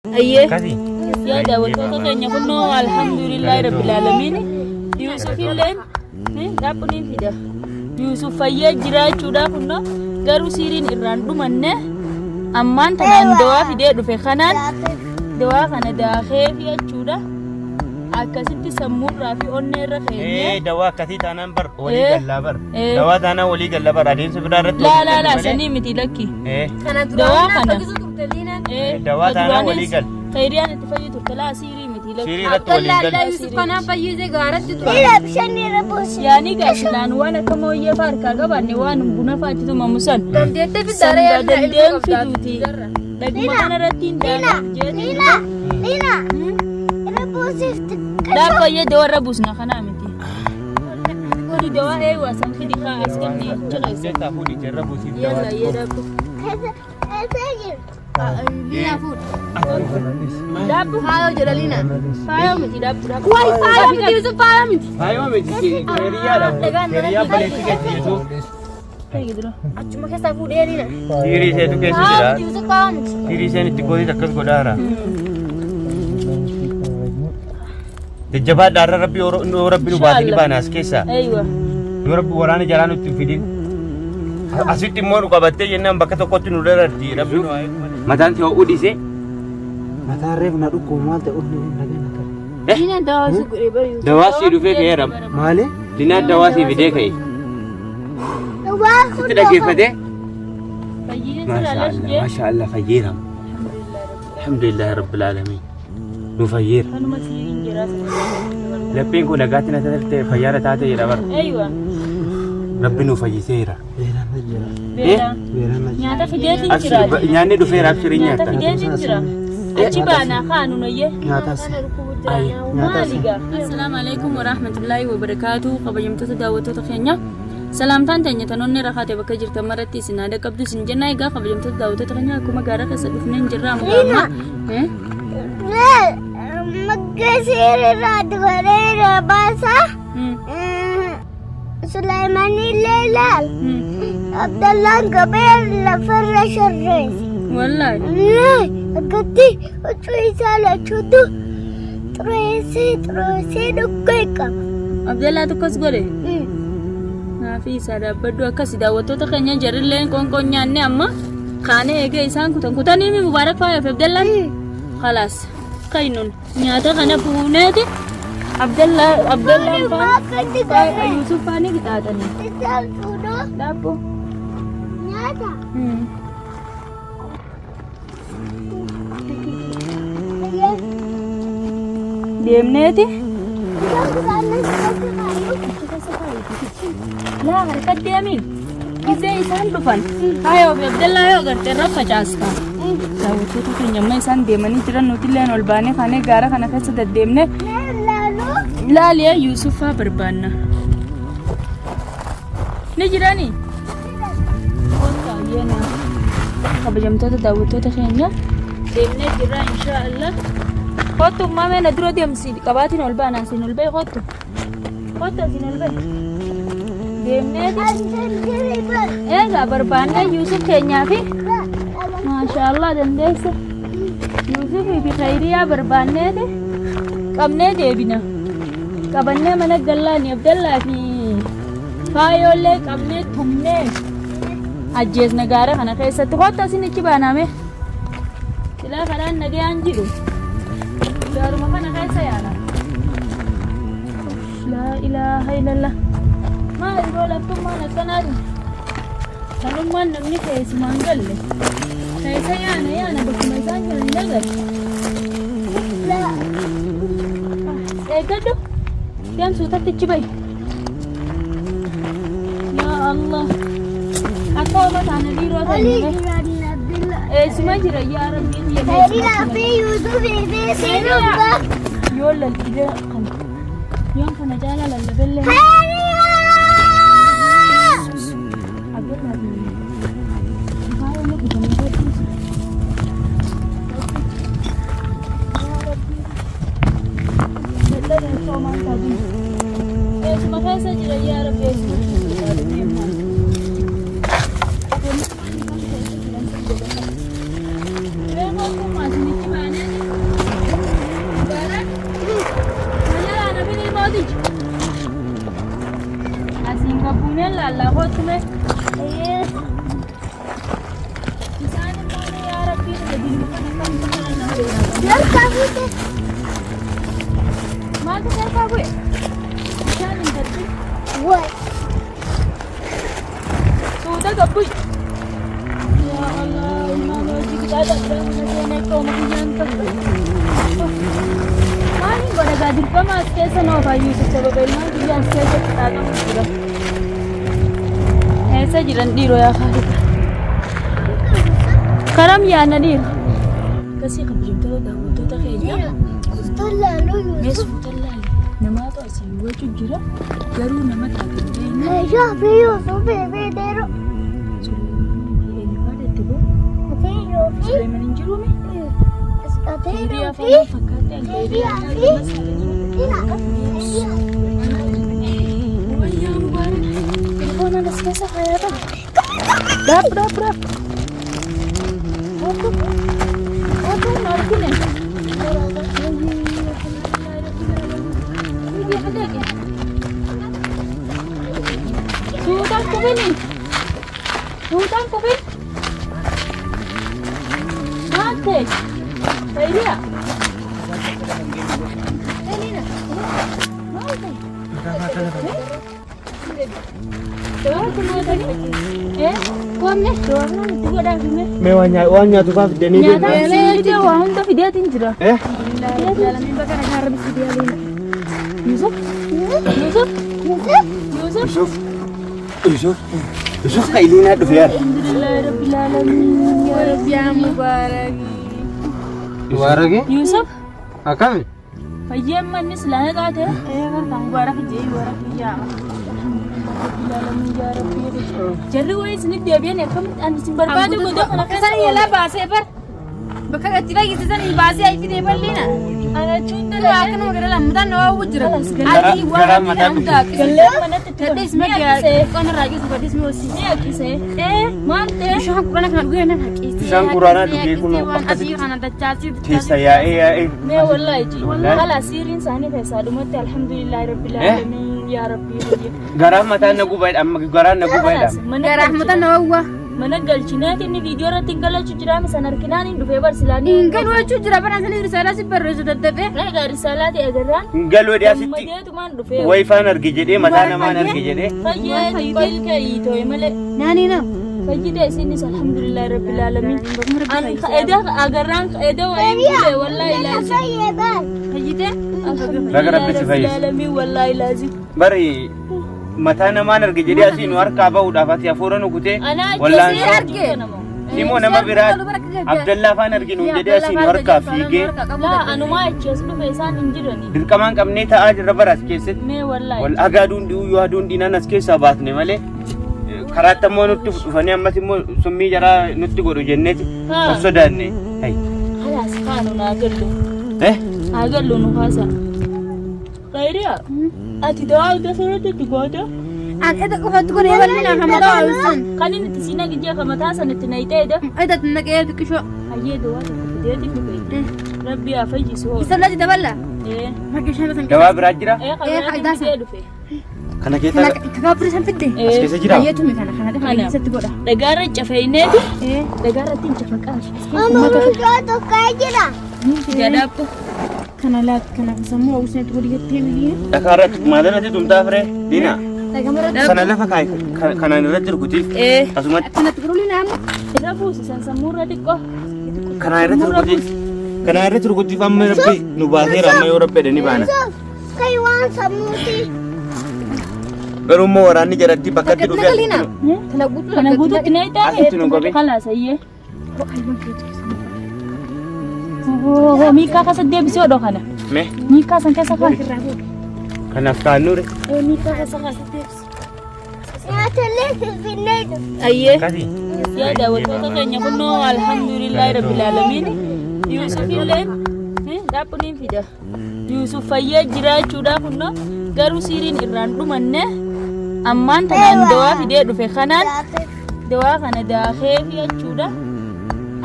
Ayyee. Akkasii. Yaa daawwattoota keenya kunoo alhamdulillahi rabbil aalamiin. Yuusuf illeen dhaabbuniin fida. Yuusuf fayyee jiraachuudha kunoo garuu siiriin irraan dhumanne ammaan tanaan dawaa fidee dhufe kanaan dawaa kana daakee fi jechuudha. Akkasitti sammuurraa fi onneerra keenyee. Ee dawaa akkasii taanaan bar walii gallaa bar. Eh. Dawaa taanaan walii gallaa bar adeemsa biraa irratti Laa walii laa galle laa malee. sanii miti lakki. Eh. Kana Dawaa duraan kana. fayyisuu turte liinaan. Dawaa taanaan walii gal. Khayriyaan itti fayyu turte laa siirii miti lakki. Siirii irratti walii Abdallaa galle. Yusuf kanaan fayyisee gaaratti ture. Lila bishaan irra buusi. Yaani gaasilaan waan akka mooyyee fa'aa harkaa qabaanne waan buna fa'aa itti tumamu san. Dandeettee fiddaara Sangaa yaadna dandeen ilma qabdaa. fiduuti. Dhaguma kanarratti hin Lila daanaaf jeetiin. lila lila irra buusifti. Dhaabbayyee dawarra buusna kanaa miti. Kuni dawaa eeywaa san fidi kaa as kenni ciqeessa. Jettaa fuudhi jarra buusiif dawaa Yalla xiqqoo. yee dhaabbu. Keessa keessa jirti. Liinaa fuudhi. Dhaabbu Faayoo jedha liinaan. faayoo miti dhaabbu dhaabbu. Wayi faayoo miti Yusuf faayoo miti. Faayoo miti keeriyyaadha. Keeriyyaa baleetti keessa Yesuuf. Achuma keessaa fuudhee liinaan. Siirii isheetu keessa Faayoo jira. miti Yusuf faayoo miti. Siirii isheen itti gootis akkas godhaara. Jajjabaadhaa irra rabbi yoo rabbi nu baasee ni baana as keessaa. Eeywa. Yoo rabbi waraana jalaa nutti hin fidin. Asitti immoo nu qabattee jennaan bakka tokkotti nu dararti. Rabbi nu haa eegu malee. Mataan si ho'uu dhiisee. Mataan reefu na dhukkubu maal ta'e onni nagaa na tare. Liinaan dawaa si godhee bari. Dawaa sii dhufee ka'eera. Maali? Linaan dawaa sii fidee ka'e. Waa kun Sitti dhaggeeffatee. Fayyina Maasha sirraa Allah, jee. maasha Allah fayyeera. Alhamdulillah rabbil alamin. Nu fayyeera. Kanuma siiriin jiraa sana. Lapheen koo nagaatti na taate fayyaara taate jedha bara. Eeywa. Rabbi nu fayyiseera. Beelaan na jira. Beelaa. Beelaan na jira. Nyaata fideetiin Abshir jira. nyaanni dhufeera abshirii Nyaata nyaata. fideetiin jira. Achi baanaa kaanu noyyee. Nyaatas. Nyaatas. Maaligaa? Assalaamu alaikum warahmatullaahi wabarakaatu. Kabajamtoota daawwattoota keenya. Salaamtaan teenya tanoonni rakaate bakka jirtan maratti isin haadha qabdu isin jenna. Egaa kabajamtoota daawwattoota keenya akkuma gaara keessa dhufneen jirra amma amma. Eh? Magga seerarraa dubaree baasa. Hmm. Sulaayimaan illee ilaal. Hmm. Abdallaan qabee lafarra sharreesse. Wallaahi. Akkatti huccuu isaa lachuutu xureessee xureessee dhukkee qaba. Abdallaa tokkos godhe. Naafi isaa dhaabbadhu akkasi daawwattoota keenya jarrilleen qoonqoon nyaanne amma kaanee eegee isaan kutan kutanii mi mubaarak faayoof Abdallaan. Khalaas kainun nyaata kana fuuneeti Abdallaa Abdallaan faan Akkatti qabee Yuusuf faanii qixaaxanii. isaan fuudhoo Dhaabbo. nyaata. Deemneeti. Laa harka deemiin. Gisee isaan dhufan. Haayoo fi Abdallaa yoo agarte irra facaasta. Daawwattoota keenya amma isaan deemanii jiran nuti illee ol baanee kaanee gaara kana keessa deddeemne laaliyaa Yuusuf faa barbaanna. Ni jiranii? Kottaa yeena. Kabajamtoota daawwattoota keenya deemnee jirra inshaa Allah. Kottu mamee na dura deemsi qabaatiin ol baana asiin ol bahi kottu. Kottu asiin ol bahi. Deemneeti. Egaa barbaannee Yuusuf keenyaa fi maashaa Allah dandeessa. Yuusufii fi Khayriyaa barbaanneeti qabnee deebina. Qabannee mana gallaani Abdallaa fi Faayoollee qabnee tumnee ajjeesna gaara kana keessatti. Kottu asin achi baanaame. Silaa karaan nagayaan jiru. Gaaruma kana keessa yaala. Laa ilaaha illallah. Maali boo laftummaan akkanaati. Kanummaan namni keessumaan galle. Keessa yaana yaana bakkuma isaan jiran hin agarre. Eeggadhu. Deem suutatti achi bahi. Yaa Allah. Akka oma taana dhiiroo ta'e. Eessuma jira yaa Rabbii kiyya. Yoo lal'idee kana. Yoon kana caalaa lallabellee. Abdallaa fi Faayoo nu dhufanii booddee. Eessuma keessa jira yaa Rabbi eessuma keessa jira. Maaltu keessaa bu'e? Bishaan hin darbin. Way. Suuta gabbuy. Yaa Allah, ilmaan hojii qixaaxa biraa mana seenee akka oma guyyaan qabdu. Maaliin godha gaa dirqama as keessa na oofaa Yuusuf sababa ilmaan kiyya as keessa qixaaxamu jira. Eessa jiran dhiiroo yaa Khaalida? Karam yaana dhiiro. Akkasii kabajamtoota daawwattoota keenya. Tolaaluu Mee Yusuf. suuta laali. Namaatu asii wacu jira. Garuu nama taate hin beeknu. Meeshaa fi Yusuf beebeeru. Eenyufaa itti boo? Ateeroo fi Suleeman hin jiruumi? ateeroo Hiriyaa fi faana fakkaatti Hiriyaa fi Wayyaa mubaarak. Telefoonaan as keessa faayaa qaba. Dhaab dhaab dhaab. Otu otu hin argine. Suutaan kufini. Suutaan kufin. Maal ta'e? Fayyaa. Maal ta'e? Mee waan nyaa- waan nyaatu faa fiddanii deemna. Waa hunda fideetiin jira. Eh? Yusuf? Yusuf? Yusuf? Yusuf. Yusuf. Yusuf ka iliinaa dhufe yaar. Alhamdulillah Rabbil Alamin. Ya Rabbi ya Mubarak. Mubaaraki Yusuf? akkami? Fayyeen manni silaa taate? Mubarak jee Mubarak yaa. Rabbil Alamin ya Rabbi. Jarri wayii isinitti deebi'an akkamitti ani isin barbaadu godoo kana keessa San yala baasee bar. Bakka itti fayyise san baasee ayi fidee bal'ina. Ana jechuun Dura akkanuma gara lammataan nama hawwu jira. Adii waan Garaan mataa hunda Gallee manatti itti Gadhiis ma qonna irraa jiru gadhiis ma hosi. Ni akkisee. Maal ta'e? Bishaan quraana kana dhugee nan haqiisee. Bishaan quraanaa dhugee kunoo waan akkasitti adii kana dachaasee Keessa yaa'ee yaa'ee. Mee wallahi ji. Wallahi. Kala siriin isaanii keessaa dhumatti alhamdulillahi rabbil alamin yaa rabbii biyya. Garaan mataa na gubaadha amma garaan na gubaadha. Mana Garaa mataa nama hawwa. mana galchineeti inni viidiyoo irratti hin galchu jiraame san harkinaan hin dhufee barsilaanii. Hin galu jechuu jira bara sanii risaalaa si barreessu daddafee. Egaa risaalaa ta'e agarraan Hin galuu dhee asitti gammadeetumaan dhufee. wayifaan arge jedhee mataa namaan arge jedhee. Fayyee xiqqoo ilkee hiitooye malee. Naanii na. Fayyida isinis alhamdulillahi rabbil alamin. An eda agarraan eda wayiin bule wallahi laazim. Fayyee baal. Fayyitee. Baga Rabbi si fayyise. Alamin wallahi laazim. Bari mataa namaan arge jedhee asii nu harkaa bahuudhaaf ati hafuura nu kutee Anaa wallaan ajjeesee arge. Simoo nama biraa Abdallaa faan arginu jedhee asii nu harkaa fiigee Laa anumaa achi as dhufe isaan hin jirani. dirqamaan qabnee taa'aa jirra bara as keessatti. Mee wallahi. Wal haga aduun dhi'uu yoo aduun dhiinaan as keessaa baasne malee karaatti ammoo nutti dhufanii ammas immoo summii jaraa nutti godhu jenneeti of sodaanne. Hai. Khalaas kaanu naa gallu. Eh? Haa gallu nu kaasa. Khayriya. Ati dawaa hunda sirriitti itti goota. An eda qofatti kun eeballi na mataa hawwisan. Kan inni itti siin agijjee kan mataa san itti nayitee eda. Eda naqee xiqqishoo. Hayyee dawaa tokko fideetiin dhufe. Rabbi haa fayyisu hoo. Isa laji dabala. Ee. Marga ishee san. Dawaa biraa jira? Ee kan Ee, biraatiin faayidaa fidee dhufe. Kana keessa Kakaa san fidde. as keessa jira? Hayyeetumi kana kana Kana. keessatti godha. Dhagaarra cafeeyneeti. Ee. Dhagaarra ittiin cafaqaa. Mama mucaa tokko jira. Jadaappo. Kana laat kana sammuu hawwisanii itti godhi jettee biyyi. Dhakaa irratti maalirratti tumtaa firee? Diina. Dhagamarratti. Sana lafa kaa'i kanaan irratti rukutiif Ee. asumatti Akkanatti godhu naamu. Irra buusisan sammuurra xiqqoo. kanaan irratti rukutiif kanaan irratti rukutiif amma rabbi nu baaseera amma yoo rabbi jedhani baana. Yusuf kai waan sammuuti. Garuu immoo waraanni jaratti bakka itti dhufe Galina. Kana guutuu Kana guutuutti na hidhaa. Asitti nu qabi. Kalaas ayyee. Miikaa keessa deebisee odoo kana. Mee Miikaa san keessa kaan. kanaaf kaannuure. Miikaa keessa kaan. Nyaatallee finfinnee dhufe. Ayyee. Akkasii. Yaa daawwattoota keenya kunnoo alhamdulillahi rabbil alamin. Yuusuf illee dhaabbuniin fida. Yuusuf fayyee jiraachuudha kunnoo garuu siiriin irraan dhumanne ammaan tanaan dawaa fidee dhufe kanaan dawaa kana daakee fi jechuudha.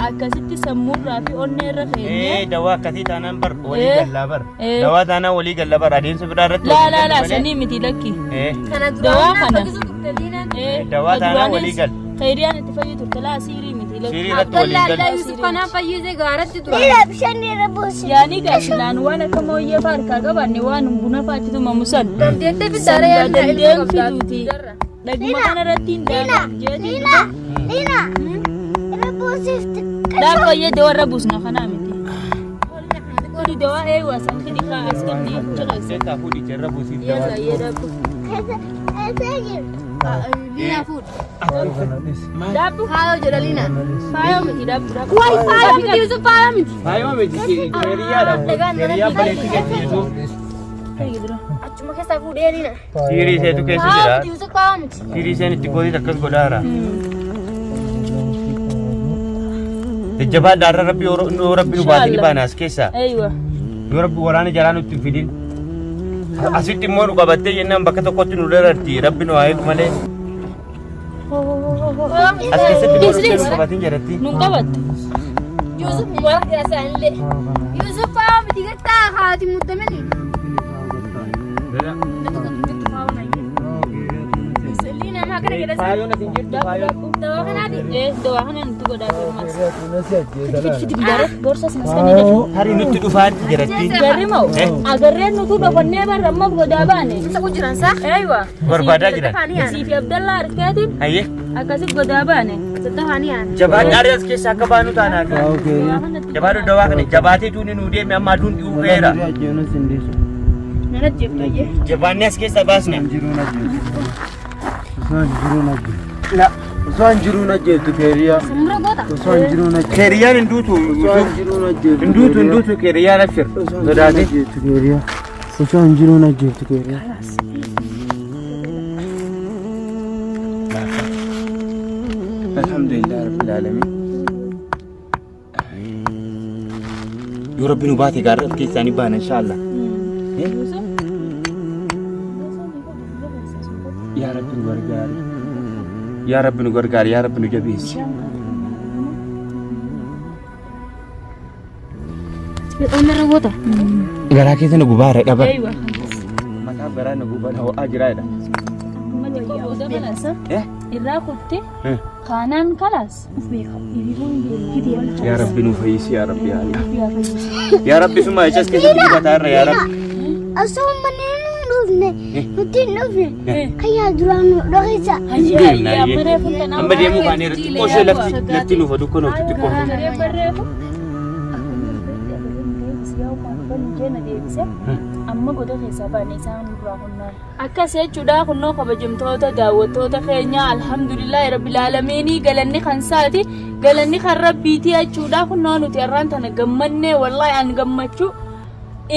Akkasitti sammuurraa fi onneerra keenyee. Ee dawaa akkasii taanaan bar walii Eh. gallaa bar. Eh. Dawaa taanaan walii gallaa bar adeemsa biraa irratti Laa walii laa laa galle malee. sanii miti lakki. Eh. Kana Dawaa kana. duraan Eh, Dawaa taanaan walii gal. Khayriyaan itti fayyu turte laa siirii miti. Siirii irratti waliin Abdallaa galu. Yusuf kanaan fayyisee gaaratti tura. Lila bishaan irra buusi. Yaani gaasilaan waan akka mooyyee fa'aa harkaa qabaanne waan buna fa'aa itti tumamu san. Dandeettee fiddaara yaadna ilma Dandeen qabdaa. fiduuti. Dhaguma kanarratti hin Lila daakuu lila lila irra buusifti. Daakoo dawaa irra buusna kanaa miti. Kuni dawaa eeyyuu san kini kaa as kenni jechuudha. Seetaa fuudhi irra buusiif Yaa dawaa. saayee daakuu. Keessa keessa jiru. Liinaa fuudhu. Daakuu Faayoo jedha liinaa. faayoo miti daakuu daakuu. Wayi faayoo miti Yusuf faayoo miti. Faayoo miti keeriyyaadha. Keeriyyaa bareetti gadi Yusuf. Achuma keessaa fuudhee liinaa. Siirii iseetu keessa Faayoo jira. miti Yusuf faayoo miti. Siirii isheen itti gootit akkas godhaara. Jajjabaadha har'a rabbi yoo rabbi nu baatee ni baana as keessaa. Eeyyuu. Yoo rabbi waraana jalaa nutti hin fidin. Asitti immoo nu qabattee jennaan bakka tokkotti nu dararti. Rabbi nu haa eegu malee. As keessatti immoo dhuftee nu qabatin jedhatti. Nun qabatte. Yusuf mubarak jedha isaanillee. Yusuf faayoo miti gattaa haati muddamanii. Liinaa maa kana jedha Faayoon as hin jirtu faayoon. Dawaa kanaati. Ee dawaa kana nutti godhaa jiru mas. Fidi fidi gara gorsa sanas kan jedhu. Tarii nutti dhufaatti jedhatti. Garri moo agarreen nutu dhofannee barra amma godaa baane. Isa ku jiran saa. Eeyyuu. Barbaadaa jiran. Siif Abdallaa harkaatiin Hayyee. akkasi godaa baane. Sattafaanii yaana. Jabaadhaa as keessa akka baanu taanaaf. Jabaadhu dawaa kana jabaatee tuuni nuu deeme amma aduun dhi'uu ga'eera. Nana jeeftoyyee. Jabaannee as keessa baasne. Osoo hin jiruun ajjeeftu keeriyaa. Simbira goota. Osoo hin jiruun ajjeeftu. Keeriyyaan hin duutu. Osoo hin jiruun ajjeeftu. Hin duutu hin duutu keeriyyaan abshir. Osoo hin jiruun Sodaate. ajjeeftu keeriyaa. Osoo hin jiruun ajjeeftu keeriyaa. Alhamdulillah rabbil alamin. Yoo rabbi nu baate gaarra as keessaa ni baana inshaallah. Yaa rabbi nu gargaari. Yaa rabbi nu gargaari. Yaa rabbi nu jabeessi. Onnarra goota. Garaa keessa nu gubaara dhaba. Eeyyuu. Mataa garaa nu gubaa ho'aa jira jedha. Uummanni koo booda kalaasa. Eh? Irraa kutte Eh. kaanaan kalaas. Yaa rabbi nu fayyisi yaa rabbi yaa Allah. Yaa fayyisi. Yaa rabbi suma ishas keessatti gubataa irra yaa rabbi. Osoo manneen hin dhufne nuti hin dhufne kayyaa duraan nu dhohisa. Hayyee amma reefu tanaa. Amma deemuu kaanee irratti xiqqoo ishee lafti lafti nuuf dukkanootu xiqqoo. Reefu amma goda keessaa baane isaan duraa kunnaan. Akkas jechuudha kunnoo kabajamtoota daawwattoota keenya alhamdulillahi rabbil aalamiinii galanni kan saati galanni kan rabbiiti jechuudha kunnoo nuti har'aan tana gammannee wallaahi an gammachuu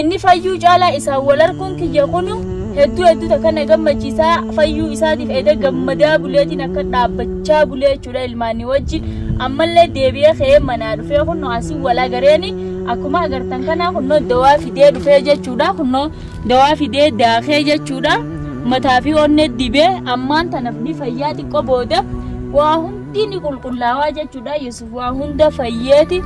inni fayyuu caalaa isaan wal arguun kiyya kunu hedduu hedduu takka na gammachiisaa fayyuu isaatiif eda gammadaa buleetiin akka dhaabbachaa bulee jechuudha ilmaanii wajjin ammallee deebi'ee ka'ee manaa dhufee kunnoo asii wal agareeni akkuma agartan kanaa kunnoo dawaa fidee dhufee jechuudha kunnoo dawaa fidee daakee jechuudha mataa fi onnee dibee ammaan tanaaf ni fayyaa xiqqoo booda waa hundi ni qulqullaawaa jechuudha Yusuf waa hunda fayyeeti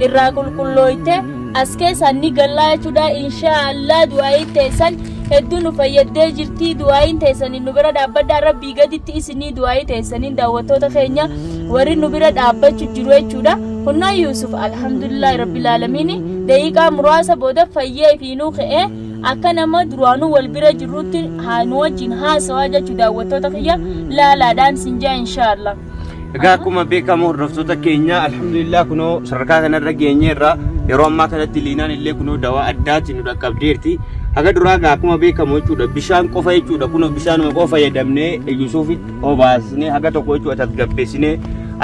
irraa qulqullooyte as keessaan ni gallaa jechuudha inshaallah du'aayin teessan hedduu nu fayyaddee jirti du'aayin teessaniin nu bira dhaabbadhaa rabbii gaditti isinii du'aayii teessaniin daawwattoota keenya warri nu bira dhaabbachuu jiru jechuudha kunnaa Yusuf alhamdulillahi rabbil aalamiin daqiiqaa muraasa booda fayyee fi nuu ka'ee akka nama duraanuu wal bira jirrutti haa nu wajjin haasawaa jechuu daawwattoota kiyya laalaadhaan sin jaa inshaallah. Egaa akkuma beekamu hordoftoota keenya alhamdulillah kunoo sadarkaa kanarra geenyeerra yeroo ammaa kanatti liinaan illee kunoo dawaa addaatiin nu dhaqqabdeerti. Haga duraa egaa akkuma beekamu jechuudha bishaan qofa jechuudha kunoo bishaanuma qofa fayyadamnee Yusufitti obaasnee haga tokko jechuudha tasgabbeessinee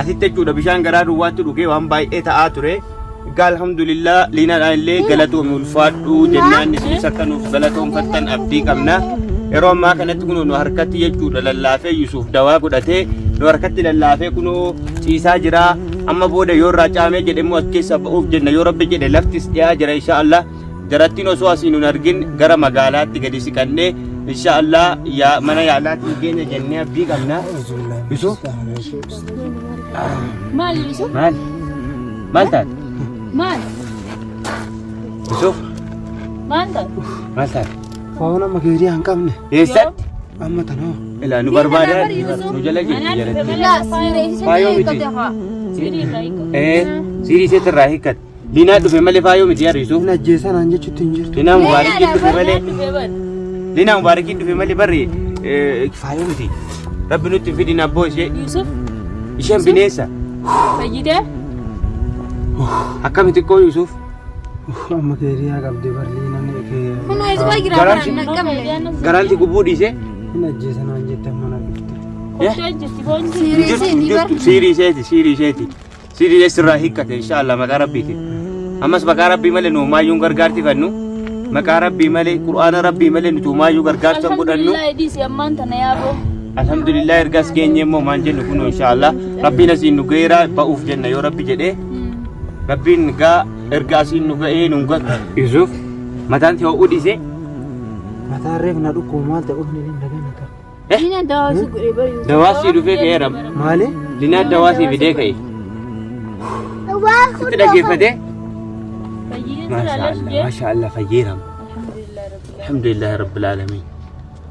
asitti jechuudha bishaan garaa duwwaatti dhugee waan baay'ee ta'aa ture. Egaa alhamdulillah liinaadhaan illee galatoomi ulfaadhu jennaan isinis akka nuuf galatoomfattan abdii qabna. Yeroo ammaa kanatti kunoo nu harkatti jechuudha lallaafee Yusuf dawaa godhatee nu harkatti lallaafee kunoo ciisaa jira. Amma booda yoo irraa caamee jedhe immoo as keessa ba'uuf jenna yoo rabbi jedhe laftis dhiyaa jira inshaallah. Jarattiin osoo asiin nun argin gara magaalaatti gadi siqannee inshaallah yaa mana yaalaatiin keenya jennee abdii qabna. Yusuf Maal Yusuf? maal? Maal taate? Maal? Yusuf Maal taate? maal taate? Foon amma keeriyaa hin qabne. Eessatti? Amma tanoo. Ilaa nu barbaadaa nu jala jirti jalatti. Faayoo miti. Siirii irraa hiika. Siirii isheetti irraa hiikkate. Liinaa dhufe malee faayoo miti yaa Yuusuf. Hin ajjeesan aan jechuutti hin jirtu. Liinaa Mubaarakiin dhufe malee. Dhufee bar. Liinaa Mubaarakiin dhufe malee barri faayoo miti. Rabbi nutti hin fidin abboo ishee. Yuusuf Isheen bineensa. fayyitee? Akkami xiqqoo Yuusuf? Amma keeriyaa qabdee bar liinaan kee. Kunoo isuma jira Garaan bara si- hin qabne. Garaan si gubbuu dhiisee? Hin ajjeesan aan jette amma na dhufte. Kottee jirti boonji. Siirii isheetii bar. Siirii isheeti, siirii isheeti. Siirii isheeti sirraa hiikkate inshaallah maqaa Rabbiitiin. Ammas maqaa Rabbii malee nu homaayyuu hin gargaartifannu. Maqaa Rabbii malee, Qur'aana Rabbii malee nuti homaayyuu gargaarsa hin godhannu. Alhamdulillah dhiisi ammaan tana yaaboo. Alhamdulillah ergas geenye immoo maal jennu kun inshaallah Rabbiin asiin nu ga'eera ba'uuf jenna yoo Rabbi jedhee. Rabbiin gaa erga asiin nu ga'ee nu gatu. Yusuf mataan si ho'uu dhiisee. Mataan reef na dhukkubu maal ta'e onni hin dhagana ta'a. Liinaan dawaa si godhe bar Yuusuf. Dawaa sii dhufee ka'eera. Maali? Linaa dawaa sii fidee ka'e. Waa Sitti dhaggeeffatee? Fayyitee Maasha sirraa Allah, lashjee. maasha Allah fayyeera. Alhamdulillah rabbil Alhamdulillah rabbil aalamiin.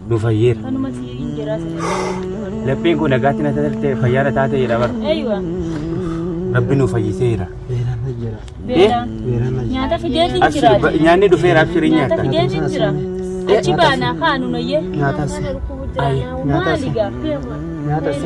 Nu fayyeera. Kanuma siiriin jiraa sana. Lapheen kun nagaatti na taate fayyaa na taate jedha bara. Aywa. Rabbi nu fayyiseera. Beeraan na jira. Beelaan. Beeraan na jira. Nyaata fideetiin Abshir jira. nyaanni dhufeera abshir hin Nyaata nyaata. fideetiin jira. Achi baanaa kaanu noyyee. Nyaatas. Maali gaa? Nyaatas.